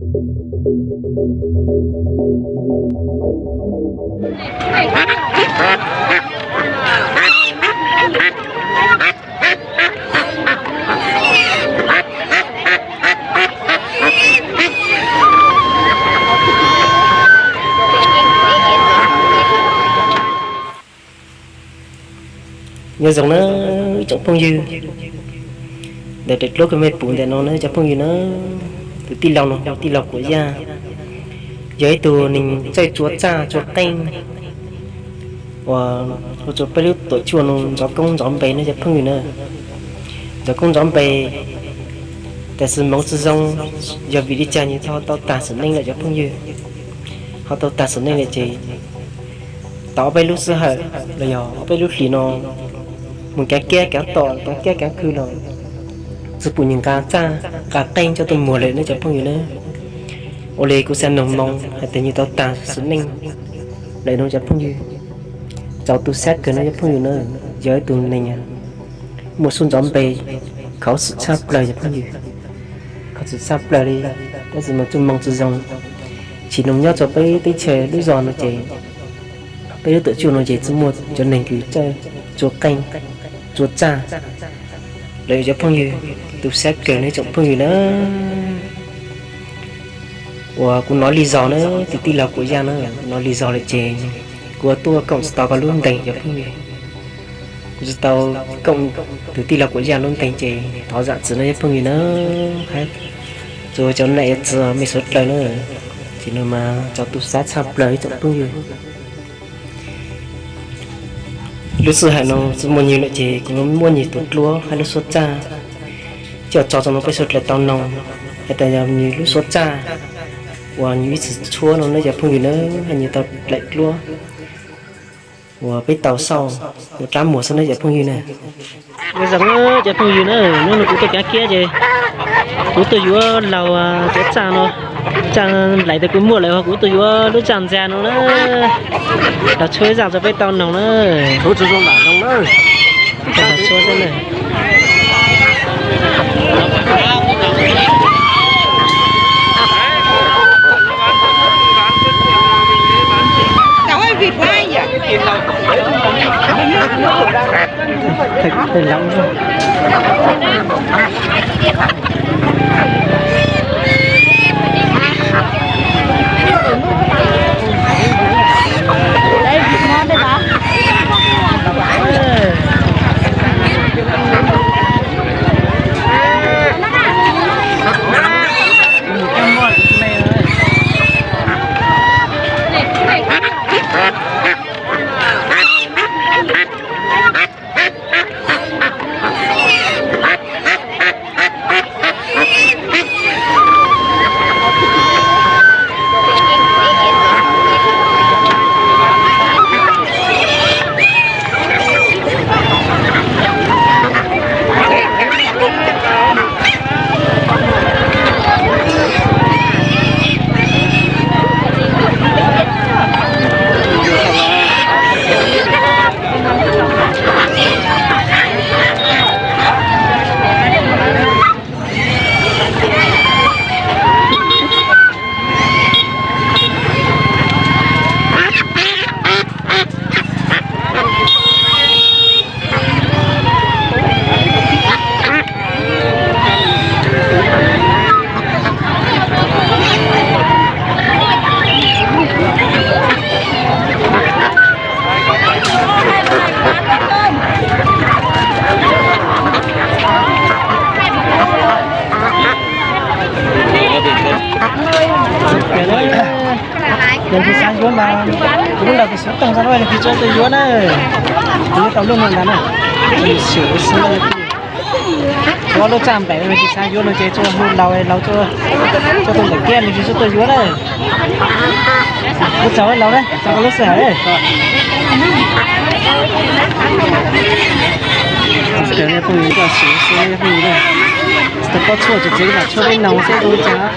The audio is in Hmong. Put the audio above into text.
Nyob zoo na ib tsoom phooj ywg, ntawm daim duab kuv muab pum ntawm no na cov phooj ywg na, tus tij laug no hu tij laug Kuam Yaj, yog ib tug neeg txawj tsua txaj tsua qeej uas ua rau peb lub tuam tsuaj no ntxov koob ntxov npe na cov phooj ywg na. Ntxov koob ntxov npe, tab sis hmoov tsis zoo, yog vim li cas nws ho tau tag sim neej lawm cov phooj ywg? Ho tau tag sim neej lawm ces tau ob peb lub sij hawm los yog ob peb lub hlis no mus kav kiab kav tom kav kiab kav khw los tsis pum nws nqa txaj nqa qeej coj tuaj muag lawm ne cov phooj ywg na. Ua li kuv xav noog moo hais tias nws tau tag sim neej lawm no cov phooj ywg, txaus tu sab kawg no cov phooj ywg na. Yog ib tug neeg muaj suab ntxov npe, khuv xim tshaj plaws cov phooj ywg, khuv xim tshaj plaws li. Tab sis mas txoj moo tsis zoo, tsis zoo nyob rau peb teb chaws lub zos no ces peb lub tuam tsuaj no ces tsis muaj cov neeg kws txawj tsua qeej tsua txaj lawm cov phooj ywg. Tu sab kawg no ib tsoom phooj ywg na. Uas kuv hnov li zog na, tus tij laug Kuam Yaj na, kuv hnov li zog lawm ces kuv tuaj koom tsis tau koj lub npe cov phooj ywg. Kuv tsis tau koom tus tij laug Kuam Yaj lub npe ces thov zam txim no cov phooj ywg na. Hab rua cov nam yuav txiv mej suav dlawg na, ces no mas txaus tu sab tshaj plaws ib tsoom phooj ywg. Lub sij hawm no tsis muaj nws lawm ces kuv muab nws tus duab hab lub suab txaj coj tso rau no peb suav dlawg tau noog hais tias yog nws lub suab txaj uas nws ib txwm tshuab no na cov phooj ywg na, hab nws tau dlaim duab uas peb tau xauj ua rab muag xwb na cov phooj ywg na. Nyob zoo cov phooj ywg na, hnub no kuv tuaj kav kiab ces kuv tuaj yuav laug cov txaj no, txaj nplaim tas kuv muaj lawm, kuv tuaj yuav lub txaj ntxa no na, los tshuab ib zaj rau peb tau noog na. Los tshuab xwb na. Yog tsis xav yuav mas kuv lub ntawd kuv xub toog tso na, nws tsis txhob tuaj yuav na. Kuv yuav tau lub no ntag na. Xyum xwb. Kuv lub txaj nplaim no tsis xav yuav no ces tsuas hu laus, laus tsuas tuaj ntawm kiab nws tsis txhob tuaj yuav na. Kuv txaus laus na, txaus koj lub sij hawm. Phooj ywg, koj xyum xwb phooj ywg na. Tsis tau paub tshuaj ces tsev mam tshuaj peb noog xwb kuv txaus.